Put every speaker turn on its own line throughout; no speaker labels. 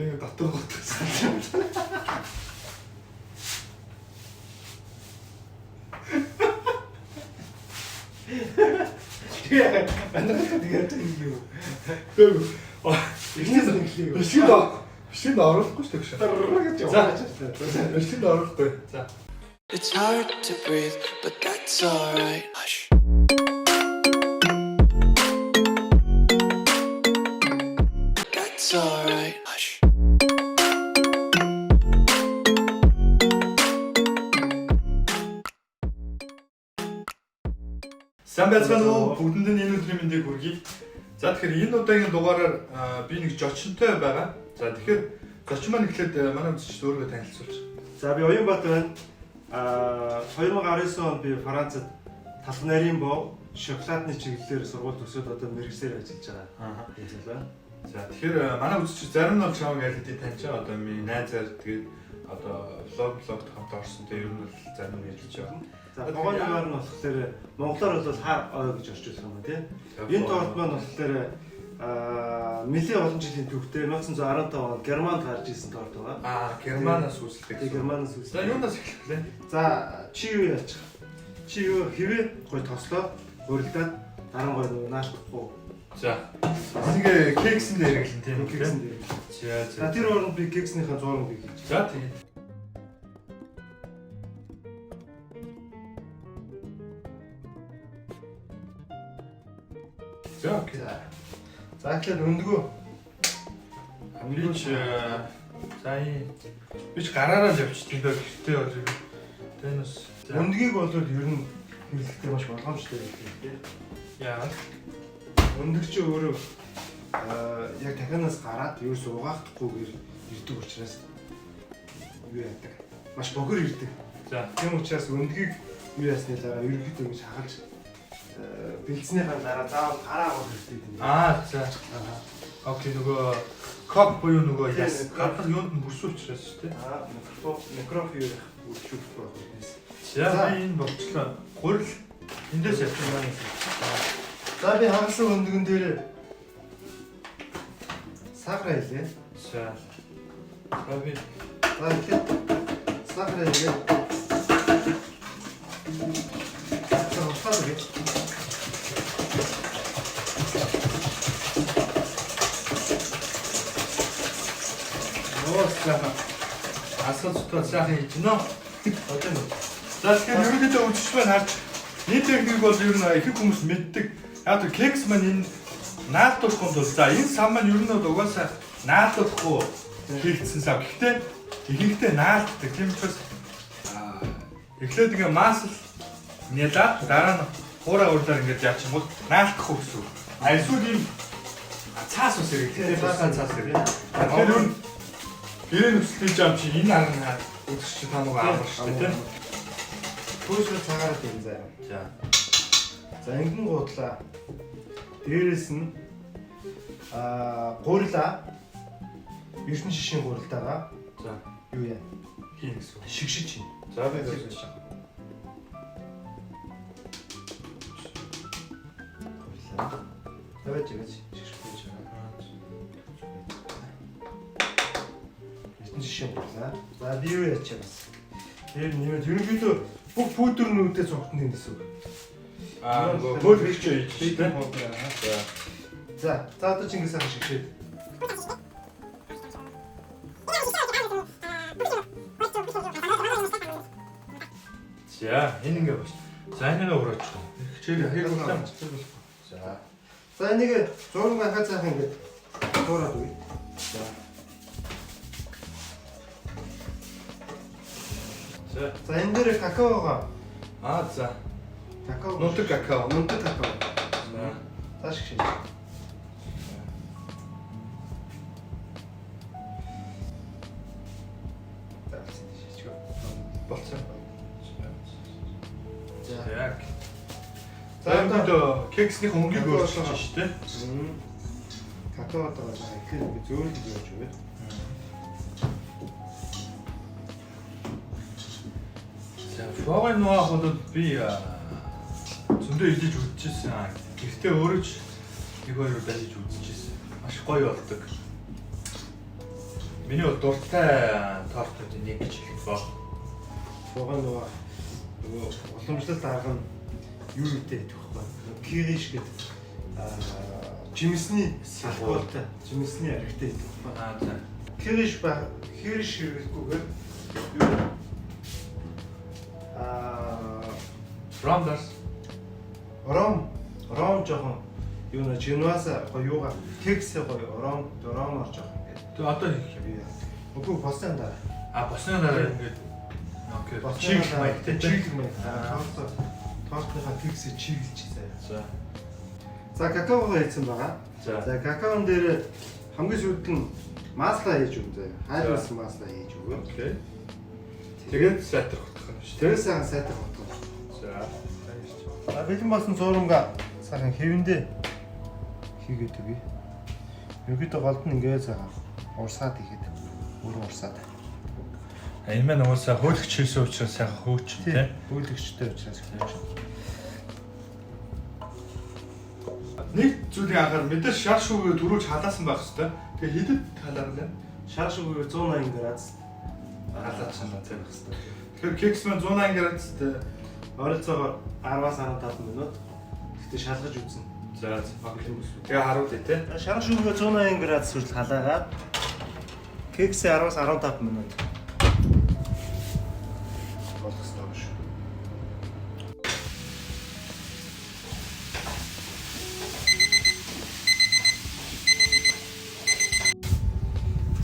Тэг ингэ дотор готор салж.
Тэгээ амьдралаа тэгээ яаж юм юу?
Тэг.
Эхнээс нь эхлэе.
Бичлэгэнд бичлэгэнд оруулахгүй шүү дээ.
Гэж
За.
яваач.
Бичлэгэнд оруулахгүй. За.
It's hard to breathe, but that's alright. Hush. That's alright. Hush.
Сайн байцгаана уу? Бүгдэнд нь энэ өдрийн мэндийг хүргэе. За тэгэхээр энэ удаагийн дугаараар би нэг зочинтой байгаа. За тэгэхээр зочин маань эхлээд манай үзэгчид өөрийгөө танилцуулж.
За би Оюнбат байна. 2019 онд би Францад талх нарийн бов, шоколадны чиглэлээр сургууль төгсөөд одоо мэргэжлээр ажиллаж байгаа.
Аа.
Тийм л байна.
За тэгэхээр манай үзэгчид зарим нь бол чамайг аль хэдийн таньж байгаа. Одоо миний найзаар тэгээд одоо влогт хамт орсон. Тэгээд ер нь бол зарим нь ярьж байгаа.
За погоны дугаар нь болохоор монголоор бол хар ой гэж орчуулах юм байна тий. Энэ торт маань болохоор нэлээд олон жилийн түүхтэй 1915 онд Германд гарч ирсэн торт байгаа.
Германаас үүсэлдэг.
Тэгээ Германаас үүссэн.
За юунаас эхлэх вэ?
За чи юу яачих? Чи юу хэвээ гой тослоо хурилдаад дараа нь гой нөгөө наалтахгүй.
За. Энийг кексэнд хэрэглэн тийм үү?
Кексэн дээр.
За
За
за.
тэр оронд би кекснийхаа зууран би хийж.
За тийм. За окей.
За. За тэгэхээр өндгөө
Би ч за би ч гараараа л явчих тийм дээ гэртээ бол юм. Тэнэс.
өндгийг бол ер нь хэрэглэхдээ маш болгоомжтой байх хэрэгтэй.
Яа.
Өндөг чи өөрөө яг дахианаас гараад ерөөс угахдахгүйгээр ирдэг учраас юу яадаг. Маш бохир ирдэг.
За.
Тийм учраас өндгийг юу ясны дараа ерөнхийдөө ингэж хахалж бэлдснийхаа дараа заавал гараа авах хэрэгтэй юм.
За.
Аа.
Окей, нөгөө кок буюу нөгөө
Тийм,
яс гаднах юунд нь хөрсөн учраас шүү дээ.
Микрофон юу яах үйлчлүүлэх байх вэ?
За би энэ болчлоо. Гурил эндээс явчих юм аа.
За би хагасан өндгөн дээр сахар хийлээ.
За. За би
За тэгэхээр сахар хийлээ. За услаад өгье.
Оо сайхан. Асуу зүтээ сайхан хийж гинэ.
Одоо нь.
За тэгэхээр ерөнхийдөө үзэгч маань харж энэ техник бол ер нь их хүмүүс мэддэг. Яг тэр кекс маань энэ наалдуулахгүй бол за энэ сав маань ер нь бол угаасаа наалдуулахгүй хийгдсэн сав. Гэхдээ ихэнхдээ наалддаг. Тийм учраас эхлээд ингээ масл нялаад дараа нь хуурай урлаар ингээд яачихвал наалдахгүй гэсэн үг. А эсвэл ийм цаас ус хэрэглээ. Цаас хэрэглээ. Тэгэхээр ер нь гэрээ нөхцөл хийж байгаа юм чи энэ арга үзэгч та нөгөө амар шүү дээ тийм.
Пүүсрэ цагаараа тийм заяа.
За.
За ингэн гутлаа. Дээрээс нь гурилаа. Эрдэнэ шишийн гурилтайгаа
За.
юу яа?
Хийн гэсэн үг.
Шигшиж чинь.
За би зөв.
Гурилаа. Тавиад жигэж шигшиж байгаа. Эрдэнэ шишийн гурилаа. За би юу яачих бас. Тэр нэмээд ерөнхийдөө бүх пудрнүүдээ цугтан юм гэсэн үг.
Нөгөө бөөлгөчөө хийж шүү дээ.
За. За, за одоо чи ингэ сайхан шигшээд.
За, энэ ингэ баш. За энийг өрөөч. Хичээл хэрэг болоо.
За. За энийг зураг хахаа цаахан ингэ туураад өгье. За.
За.
За энэ дээр какаогоо.
За.
Какао.
Нунтаг какао.
Нунтаг какао.
За.
За шигшээ. За шигшээ.
Болцсон.
За.
Яг.
За
За
одоо
энэ кексний өнгийг
Какао
өөрчилж шүү дээ.
Какаотойгоо ихээр ингэ зөөлөж явж өгье.
За, фогын нуах бол би зөндөө идэж үзчихсэн. Гэртээ өөрөө ч нэг хоёр удаа хийж үзчихсэн. Маш гоё болдог. Миний бол дуртай тортуудын нэг гэж хэлэх бол.
Угаа нөгөө уламжлалт арга нь юу гэдэг вэ вэ? Кириш гэдэг жимсний алкоголтой, жимсний архитай гэдэг вэ?
Аа за.
Кириш ба кириш хэрэглэхгүйгээр юу
Ром дарс.
Ром жоохон юу нэ жинваса гоё юугаа кексээ гоё ромоор жоохон ингээд.
Тэг одоо хийх юм.
Үгүй босны дараа.
А босны дараа ингээд окей. Чиглэл маягтай
чиглэл маягтай. Торт тортныхаа кексээ чиглэж заяа.
За.
За какаогоо хийсэн байгаа. За какаон дээр хамгийн сүүлд нь масло хийж өгнө заяа. Хайлуулсан масло хийж өгөө.
Окей. Тэгээд сайтар хутгах юм шүү.
Тэгээд сайхан сайтар хутгах.
За.
За бэлэн болсон зуурмгаа сайхан хэвэндээ хийгээд өгье. Ерөнхийдөө голд нь ингээд сайхан урсгаад ихэд өөрөө урсаад.
Энэ маань угаасаа хөөлөгч хийсэн учраас сайхан хөөч тий.
Хөөлөгчтэй учраас хөөч.
Нэг зүйлийг анхаар мэдээж шар шүүгээ түрүүлж халаасан байх хэвээр. Тэгээ хэдэд халаарна лээ.
Шар шүүгээ 180 градус
халаасан байх хэвээр. Тэгэхээр кекс маань 180 градус
ойролцоогоор 10-аас 15 минут. Гэхдээ шалгаж үзнэ.
За окей. Тэгээ харуулъя те.
Шар шүүгээ 180 градус хүртэл халаагаад кексээ 10-аас 15 минут болгосноо шүү.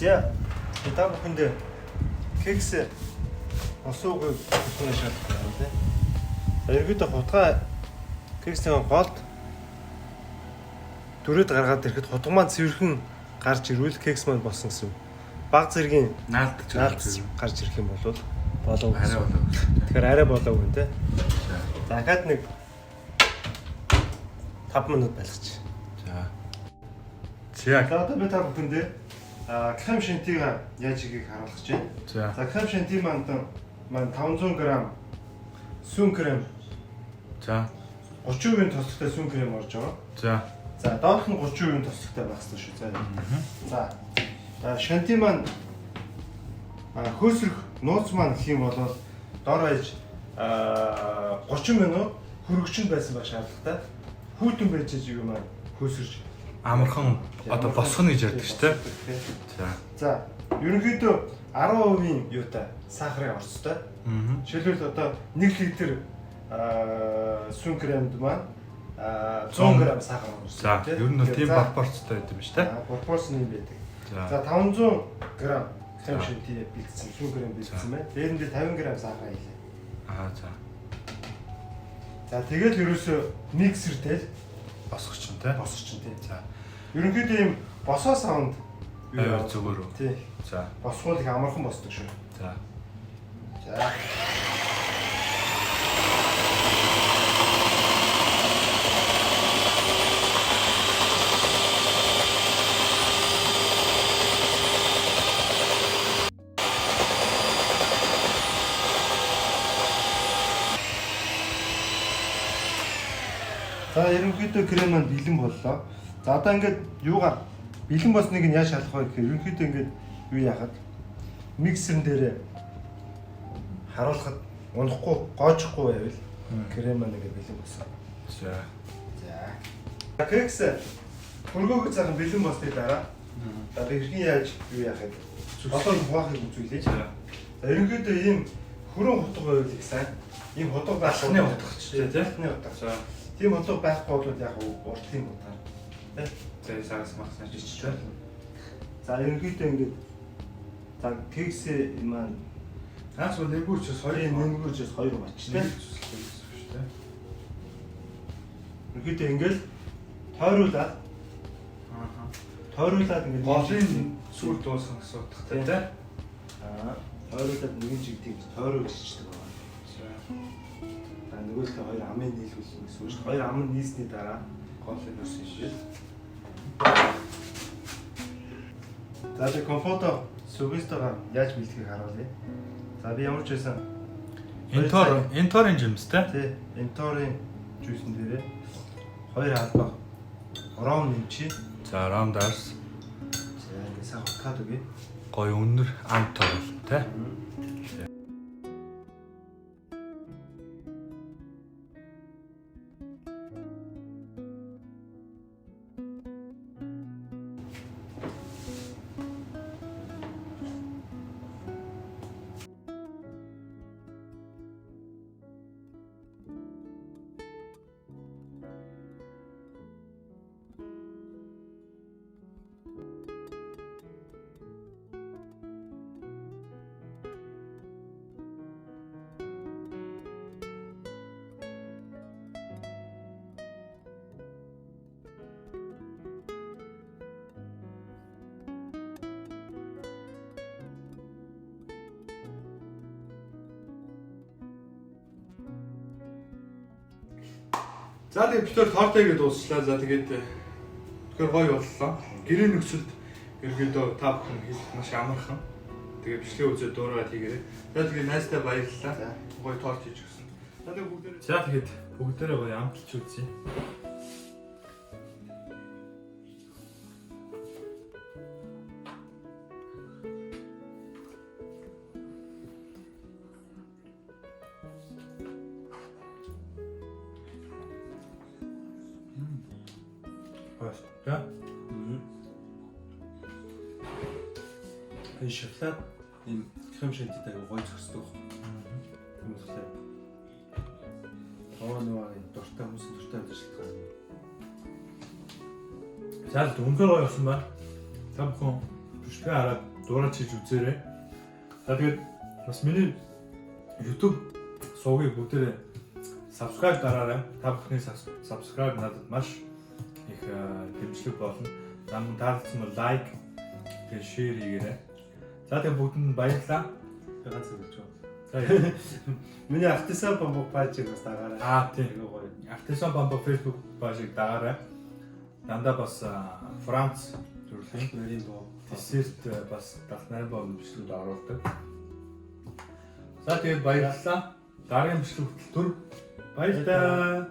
За та бүхэндээ кекс осуугүй хутганы шалгах байна тий. За ерөөдөө хутгаа кексийн голд дүрээд гаргаад ирэхэд хутга маань цэвэрхэн гарч ирвэл кекс маань болсон гэсэн. Баг зэргийн
наалдаж
гарч ирэх юм бол болов гэсэн. Тэгэхээр арай болоогүй тий. За дахиад нэг 5 минут байлгач.
За. За
одоо би та бүхэндээ крем шантига яаж хийхийг харуулах гэж байна. За крем шанти маань 500 г сүүн крем.
За
30% тослогтой сүүн крем орж байгаа.
За.
За доорх нь 30% тослогтой байх ёстой шүү. За. За шанти маань хөөсрөх нууц маань гэх юм бол дор хаяж 30 минут хөргөчөнд байсан байх шаардлагатай. Хүйтэн байж юм маань хөөсөрч
амархан одоо босгоно гэж ярьдаг шүү дээ. За.
За, ерөнхийдөө 10% юутай сахарын орцтой. Жишээлбэл одоо 1 литр сүүн кремд маань 100 г сахар орсон.
За, ер нь тийм пропорцтой байд юм шүү дээ.
Пропорц нь юм байдаг. За, 500 г крем шанти бэлдсэн, сүүн крем бэлдсэн байна. Дээр нь 50 г сахар хийлээ.
Аа, за.
За, тэгэл ерөөсөө миксертэй
босгоч чинь тий.
Босгоч чинь тий.
За.
Ерөнхийдөө ийм босоо саунд
юу зүгээр үү?
Тий.
За.
Босгуул их амархан босдог шүү.
За.
За. За ерөнхийдөө крем маань бэлэн боллоо. За одоо ингээд юугаар бэлэн болсныг нь яаж шалгах вэ гэхээр ерөнхийдөө ингээд юу яхад миксерэн дээр харуулхад унахгүй, гоожихгүй байвал крем маань ингээд бэлэн болсон.
За.
За. Кекс хөргөөгөө сайхан бэлэн болсны дараа за би хэрхэн яаж юу яахыг одоо хуваахыг үзүүлье.
За.
За ерөнхийдөө ийм хөрөн хутга байвал их сайн. Ийм хутга
байхгүй хутгач тий.
Алхны хутга.
За.
Тийм хутга байхгүй бол яг уртын хутгаар. Тэ.
За сагас магсаж ичиж байна.
За ерөнхийдөө ингээд за кексээ маань
наац бол нэгүрчээс хоёр
нэгүрчээс хоёр бач
тий.
Шүү дээ. Ерөнхийдөө ингээд тойруулаад тойруулаад ингээд
голын сүр дуусгах гэсэн утгатай тий.
Аа тойруулаад нэгэн чиг тийм тойруулж ичдэг байгаа.
За.
За нөгөө л хоёр амын нийлүүлсэн гэсэн үг шүү. Хоёр ам нь нийлсний дараа
голын нүс шил.
За би комфото сүгэстойгоо яаж бэлтгэхийг харуулъя. За би ямар ч байсан
Энторын жимс тий.
Тий, энторын жуйсэн дээрээ хоёр халбаг ром нэмчи.
За ром дарс.
За ингээд сайн хутгаад өгье.
Гоё өндөр амт болно те. За тэгээд бид нар торт хийгээд дуусчлаа. За тэгээд тэгэхээр гоё боллоо. Гэрээ нөхцөлд ерөнхийдөө та бүхэн хийх маш амархан. Тэгээд бичлэгээ үзээд дуурайгаад хийгээрэй. За тэгээд найзтай баярлалаа. Гоё торт хийж өгсөн. За тэгээд бүгдээрээ. За тэгээд бүгдээрээ гоё амталж үзье. Гоё. За.
Энэ шоколад ийм крем шантитай аягүй гоё зөксдөг. Тийм болохоор. Аа нөгөө энэ дуртай хүмүүсийн дуртай амьд шалтгаан.
За л үнэхээр гоё болсон байна. Та бүхэн бичлэгээ хараад дуурайж хийж үзээрэй. За тэгээд бас миний YouTube сувгийг бүгдээрээ subscribe дараарай. Та бүхний subscribe надад маш их дэмжлэг болно. За мөн таалагдсан бол like тэгээд share хийгээрэй. За тэгээд бүгдэнд баярлалаа.
Ганц хэлж байна.
За яа.
Миний Artisan Bamboo page ийг бас дагаарай.
Аа тийм.
Аягүй гоё.
Artisan Bamboo Facebook page ийг дагаарай. Дандаа бас Франц төрлийн
Нарийн боо.
десерт бас далд нарийн боомны бичлэгүүд оруулдаг. За тэгээд баярлалаа. Дараагийн бичлэг хүртэл түр. Баярлалаа.